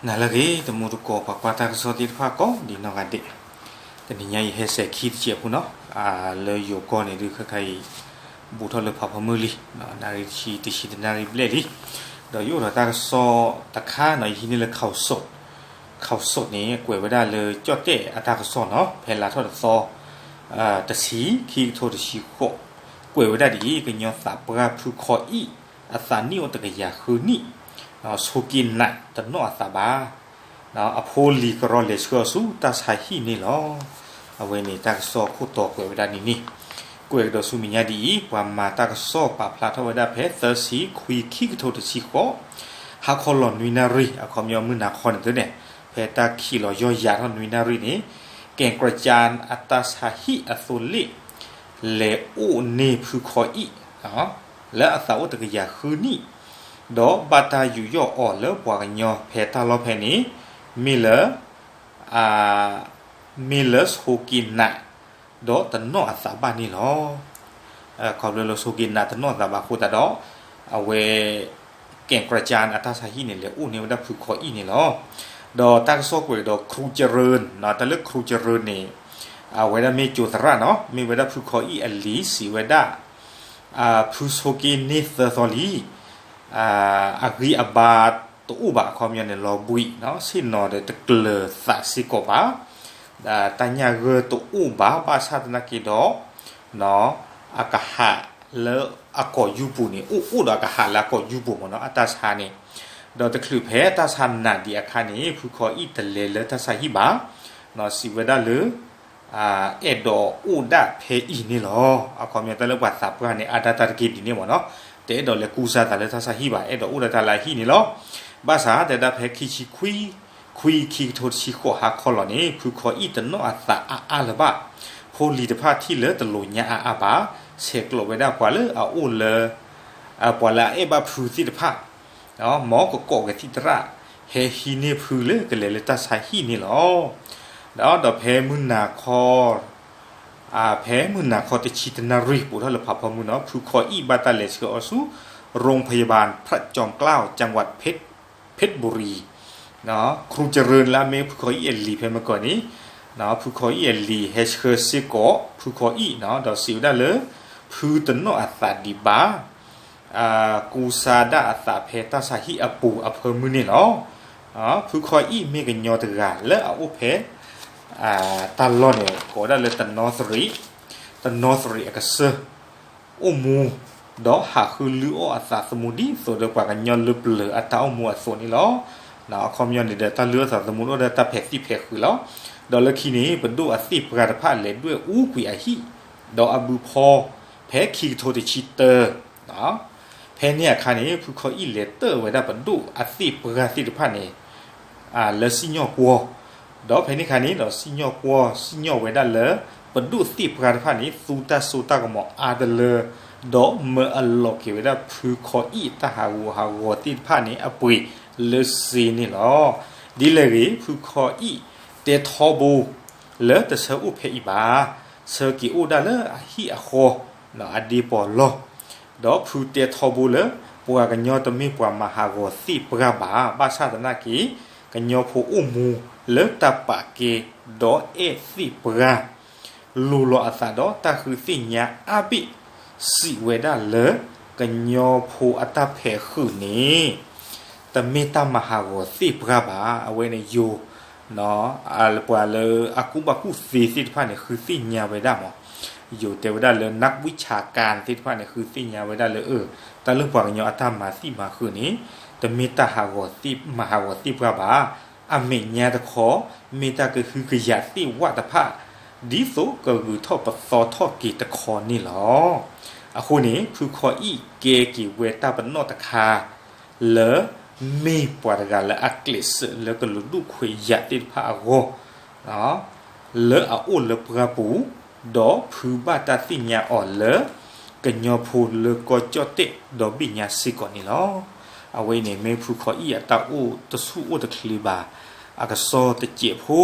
နၤလၢအဂ့ၤ တံၤသကိးပှၤကွၢ်တၢ်ကစီၣ်သ့ၣ်တဖၣ်ကိးဒံးနီၢ်ဂၤဒဲး, တနံၤညါအံၤဟဲစဲၤခံတစဲးဖိနီၤ, လၢယိၤကီၢ်န့ၣ်ဒုးခဲခါအံၤ ဘူးထီၣ်လၢဖးဖီမုၢ်လံ, နၣ်ရံၣ်တဆံ တဆံတနၣ်ရံၣ်ဘျဲၣ်လံ, ဒီးယအိၣ်ဒီးတၢ်ကစီၣ်တခါနီၤ, ယဟံးန့ၢ်လၢ ခီးစိးန့ၣ် ကွဲးဝဲဒၣ်လၢကၠီၣ်တဲၣ်အတၢ်ကစီၣ်နီၤ, ဖဲလါထီၣ်တသီ တဆံ ခံကထိတဆံဃိး, ကွဲးဝဲဒၣ်ဒ်အံၤ, ကညီသးပှၢ်ဖုခီအံၣ် အသးနံၣ်အိၣ်တကယၤဃုနံၣ်, ဆိးက့နးတနီၣ်အသးဘၣ်, အဖိလံၤကရီလဲၤဆှၢအီၤဆူတၢ်ဆါဟံၣ်န့ၣ်လီၤ. အဝဲန့ၣ်တၢ်ကစီၣ်ခိၣ်တီကွဲးဝဲဒၣ်န့ၣ်န့ၣ်, ကွဲးကဒီးဆူမဲာ်ညါဒ်အံၤ, ပှၤမၤတၢ်ကစီၣ်ပာ်ဖျါထီၣ်ဝဲဒၣ်ဖဲသၢဆံခွံ ခံကထိတဆံဃိး, ဟါခီလီၤနွံနၣ်ရံၣ်, အခီပညီမုၢ်နၤခီန့ၣ်သ့န့ၣ်, ဖဲတၢ်ခံးလီၤယီၢ်ယၤထီၣ်နွံနၣ်ရံၣ်န့ၣ်, ကဲၤကြၢးကၠၢၣ်အတၢ်ဆါဟံၣ်အသိလ့ၣ် လဲၤအိၣ်န့ၢ်ဖုခီအံၣ် လၢအသးအိၣ်တကယၤဃုနံၣ်, ဒီးဘၣ်တၢ်ယူးယီၣ်အီၤလၢပှၤကညီဖဲတၢ်လီၢ်ဖဲန့ၣ်, မ့ၢ်လၢ မ့ၢ်လၢဆိးက့နး ဒီးတနီၣ်အသးဘၣ်န့ၣ်လီၤ. ခီဖျိလၢဆိးက့နးတနီၣ်အသးဘၣ်အဃိသတးဒီး, အဝဲ ကဲၤကြၢးကၠၢၣ်အတၢ်ဆါဟံၣ်န့ၣ် လဲၤအိၣ်န့ၢ်ဝဲဒၣ်ဖုခီအံၣ်န့ၣ်လီၤ. ဒီးတၢ်ကစီၣ်ကွဲးကဒီး ခရူကရၢၣ်, တၢ်လၢခရူကရၢၣ်န့ၣ်, အဝဲဒၣ်မ့ၢ်ကၠိၤသရၣ်နီၤ, မ့ၢ်ဝဲဒၣ်ဖုခီအံၣ်အလံၤစံးဝဲဒၣ်, ဖုဆိးက့န့ၢ်သၢသီလံ အဂံၢ်အဘါတအိၣ်ဘၣ်, အခီပညီန့ၣ် လီၤဘှံးနီၤ, ဆ့ၣ်နီၤဒီးတကျၢၤသးစ့ၢ်ကီးဘၣ်, တၢ်ညၣ်ဂၢၢ်တအိၣ်ဘၣ်, ဘၣ်ဆၣ်သနာ်က့ဒီး အကဟးလၢအကိာ်ယူပူၤန့ၣ်, အိၣ်အိၣ်ဒီးအကဟးလၢအကိာ်ယူပူၤမ့ၢ်နီၤ, အတၢ်ဆါန့ၣ်, ဒီးတချုးဖဲတၢ်ဆါနးဒံးအခါန့ၣ် ဖုခီအံၣ်တလဲၤလၢတၢ်ဆါဟံၣ်ဘၣ်, စံးဝဲဒၣ်လၢ အဲၣ်ဒိးအိၣ်ဒၣ်ဖဲအံၤန့ၣ်လီၤ. အခီပညီတၢ်လၢပှၤသးပှၢ်န့ၣ် အါဒၣ်တၢ်တက့ၢ်ဒ်န့ၣ်မ့ၢ်နီၤ, တအဲၣ်ဒိးလဲၤကူစါသးလၢတၢ်ဆါဟံၣ်ဘၣ်, အဲၣ်ဒိးအိၣ်ဒၣ်တၢ်လၢအဟံၣ်န့ၣ်လီၤ. ဘၣ်ဆၣ်တဲဒၣ်ဖဲခံဆံခွံ ခွံ ခံကထိတဆံဃိးဟါခီလီၤန့ၣ် ဖုခီအံၣ်တနီၣ်အသးအါအါလၢၤဘၣ်, ဖိလံၤတဖၣ်ထံၣ်လၢတလိာ်ညါအါအါဘၣ်, ဆဲးကျိးဝဲဒၣ်ပှၤလၢအအိၣ်လၢ ပှၤလၢအအဲၣ်ဘၣ်ဖုသ့ၣ်တဖၣ် မ်ကကိးကသံၣ်သရၣ် ဟဲဟံးန့ၢ်ဖုလၢကလဲၤလၢတၢ်ဆါဟံၣ်န့ၣ်လီၤ. ဒီးဖဲမုၢ်နၤခီ ဖဲမုၢ်နၤခီတဆံတနၣ်ရံၣ် ဘူးထီၣ်လၢဖးဖီမုၢ်နီၤ, ဖုခီအံၣ်ဘၣ်တၢ်လဲၤဆှၢအီၤဆူ โรงพยาบาลพระจอมเกล้า จังหวัดเพชรบุรี ခရူကရၢၢ်လၢအမ့ၢ်ဖုခီအံၣ်အလံၤဖဲမုၢ်ကီၢ်န့ၣ်, ဖုခီအံၣ်အလံၤဟဲဆှၢစ့ၢ်ကီး ဖုခီအံၣ် ဒီးစံးဝဲဒၣ်လၢ ဖုတနီၣ်အသးဒံးဘၣ် ကူစါဒၣ်အသးဖဲတၢ်ဆါဟံၣ်အပူၤအဖၢမုၢ်န့ၣ်လီၤ. ဖုခီအံၣ်မ့ၢ်ကညီတဂၤလၢအအိၣ်ဖဲ တၢ်လီၢ်န့ၣ် ကိးဝဲဒၣ်လၢတနီသရံး, တနီသရံးအကစၢၢ် အိၣ်မူ ဒီးဟးဃုလုၢ်အီၣ်အသးသမူဒ်သိးဒီးပှၤကညီလၢပျၢၤအတၢ်အိၣ်မူအသိးန့ၣ်လီၤ. အခီပညီန့ၣ်ဒီးတၢ်လုၢ်အီၣ်သးသမူအိၣ်ဒီးတၢ်ဖဲးသံၣ်ဖဲးဃုာ်လီၤ. ဒီးလၢခံန့ၣ် ပဒိၣ်အသ့ၣ်ပှၢ်တဖၣ်လဲၤဒွဲၣ်အူကွံာ်အဟံၣ် ဒီးအဘုဖီ ဖဲခံကထိတဆံတၢ ဖဲန့ၣ်အခါန့ၣ် ဖုခီအံၣ်လဲၤတၢၢ်ဝဲဒၣ်ပဒိၣ်အသ့ၣ်ပှၢ်သ့ၣ်တဖၣ်န့ၣ် လၢစံၣ်ညီၣ်ကွီၢ်, ဒီးဖဲန့ၣ်အခါန့ၣ်ဒီး စံၣ်ညီၣ်ကွီၢ်စံၣ်ညီၣ်ဝဲဒၣ်လၢ ပဒိၣ်သ့ၣ်ပှၢ်တဖၣ်န့ၣ် သူတၢ်စိတၢ်ကမီၤအါတလၢ ဒီးမၢအလီၤက့ၤဝဲဒၣ်ဖုခီအံၣ်တၢ်ဟးဂူာ်ဟးဂီၤသ့ၣ်တဖၣ်န့ၣ်အပှ့ၤလၢစ့န့ၣ်လီၤ. ဒ်လဲၣ်ဂ့ၤ ဖုခီအံၣ်တဲထီဘိ လၢတဆၢအိၣ်ဖဲအံၤဘၣ်, ဆၢက့ၤအိၣ်ဒၣ်လၢအဟံၣ်အဃီ အဒ့ပီၤလီၢ်, ဒီးဖုတဲထီဘိလၢ ပှၤကညီတမ့ၢ်ပှၤမၤဟးဂီၤသ့ၣ်ပှၢ်ဘၣ်, ဘၣ်ဆၣ်သနာ်က့ ကညီဖိအိၣ်မူလၢတၢ်ပာ်ကဲ ဒီးအဲၣ်သ့ၣ်ပှၢ် လိၤလီၤအသးဒီးတၢ်ဃုသ့ၣ်ညါအါဘ့ၣ်, စံးဝဲဒၣ်လၢ ကညီဖိအတၢ်ဖဲးဃုာ်န့ၣ် တမ့ၢ်တၢ်မၤဟးဂီၤသ့ၣ်ပှၢ်ဘၣ်. အဝဲန့ၣ်ယိၤ ပှၤလၢအကူၣ်ဘၣ်ကူၣ်သ့သ့ၣ်တဖၣ်န့ၣ် ဃုသ့ၣ်ညါဝဲဒၣ်မး, ယိၤတဲဝဲဒၣ်လၢ နၢ်ဝံၣ်ဆၣ်ကၣ်သ့ၣ်တဖၣ်န့ၣ် ဃုသ့ၣ်ညါဝဲဒၣ်လၢ တၢ်လၢပှၤကညီအတၢ်မၤသံၣ်မၤဃုာ်န့ၣ် တမ့ၢ်တၢ်ဟးဂီၤသ့ၣ် မၤဟးဂီၤသ့ၣ်ပှၢ်ဘၣ်. အမဲာ်ညါတခီ မ့ၢ်တၢ်ကဟုကယာ်သ့ၣ်ဝၣ်တဖၣ် ဒ်သိးကဂုၤထီၣ်ပသီထီၣ်က့ၤတခီန့ၣ်လီၤ. အဃိန့ၣ် ဖုခီအံၣ်ကဲက့ၤဝဲတၢ်ပနီၣ်တခါ လၢ မ့ၢ်ပှၤတဂၤလၢအကျဲးစၢးလၢကလူၤဒူၣ်ခွဲးယာ်သ့ၣ်တဖၣ်အဂီၢ် လၢအအိၣ်လၢပှၢ်ပူၤ, ဒီးဖုဘၣ်တၢ်သ့ၣ်ညါအီၤလၢ ကညီဖိလၢကီၢ်ကၠီၣ်တဲၣ်ဒီဘ့ၣ်ညါစ့ၢ်ကီးန့ၣ်လီၤ. အဝဲအံၤန့ၣ် မ့ၢ်ဖုခီအံၣ်အတၢ်အိၣ်တဆူၣ်အိၣ်တချ့ဘၣ် အကစီၣ်တစဲးဖိ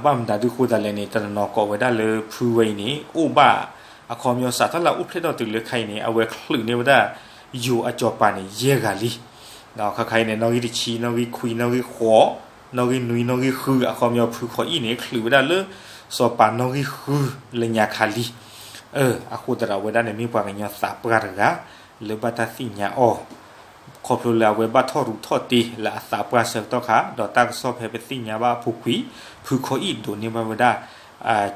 ဘၣ်မနုၤဒုးဃိသတးလဲၣ်န့ၣ် တနီၤနီၤကိးဝဲဒၣ်လၢဖုဝဲအံၤန့ၣ် အိၣ်ဘၣ် အခီပညီစးထီၣ်လၢအအိၣ်ဖျဲၣ်ထီၣ်တုၤလၢခဲအံၤန့ၣ် အဝဲချုးန့ၢ်ဝဲဒၣ် ယိၤအစီၤပၤန့ၣ် ယဲၢ်ဂၤလံ. ခါခါအံၤန့ၣ် နီၣ်ဂံၢ်တဆံ, နီၣ်ဂံၢ်ခွံ, နီၣ်ဂံၢ်ဃိး, နီၣ်ဂံၢ်နွံ, နီၣ်ဂံၢ်ဃု, အခီပညီဖုခီအံၣ်န့ၣ် ချုးဝဲဒၣ်လၢ စီၤပၤနီၣ်ဂံၢ်ဃုလၢညါခါလံ. အဃိသတးဒီးအဝဲဒၣ်န့ၣ် မ့ၢ်ပှၤကညီသးပှၢ်တဂၤ လၢဘၣ်တၢ်သ့ၣ်ညါအီၤ ခီဖျိလၢအဝဲဘၣ်ထီၣ်ရူးထီၣ်တ့လၢအသးပှၢ်ဆၢကတီၢ်ခါ, ဒီးတၢ်ကစီၣ်ဖဲပသ့ၣ်ညါဘၣ်အပူၤကွံာ်, ဖုခီအံၣ်ဒိးန့ၢ်ဘၣ်ဝဲဒၣ်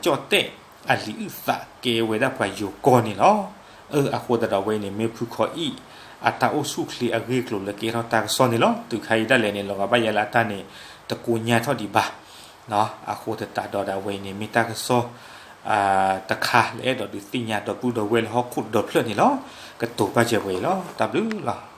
ကၠီၣ်တဲၣ်အလံာ်အုၣ်သးကဲဝဲဒၣ်ပှၤယိၤကီၢ်န့ၣ်လီၤ. အဃိသတးဒီးအဝဲအံၤန့ၣ် မ့ၢ်ဖုခီအံၣ် အတၢ်အိၣ်ဆူၣ်အိၣ်ချ့အဂ့ၢ်အကျိၤလၢကဲထီၣ်တၢ်ကစီၣ်န့ၣ်လီၤ. တုၤခါအံၤဒၣ်လဲာ်န့ၣ် လီၤဂာ်ဘၣ်ယဲလၢအတၢ်န့ၣ် တကိညါထီၣ်ဒံးဘၣ်. အဃိသတးဒီးအဝဲအံၤန့ၣ် မ့ၢ်တၢ်ကစီၣ် တခါလၢအဲၣ်ဒိးဒုးသ့ၣ်ညါဒီပုၢ်ဒီဝဲၢ်လၢဟီၣ်ခိၣ်ဒီဖျၢၣ်န့ၣ်လီၤ. ကတိၤဘၣ်စဲးဝဲအံၤလီၤ. တၢ်ဘျုးလီၤ.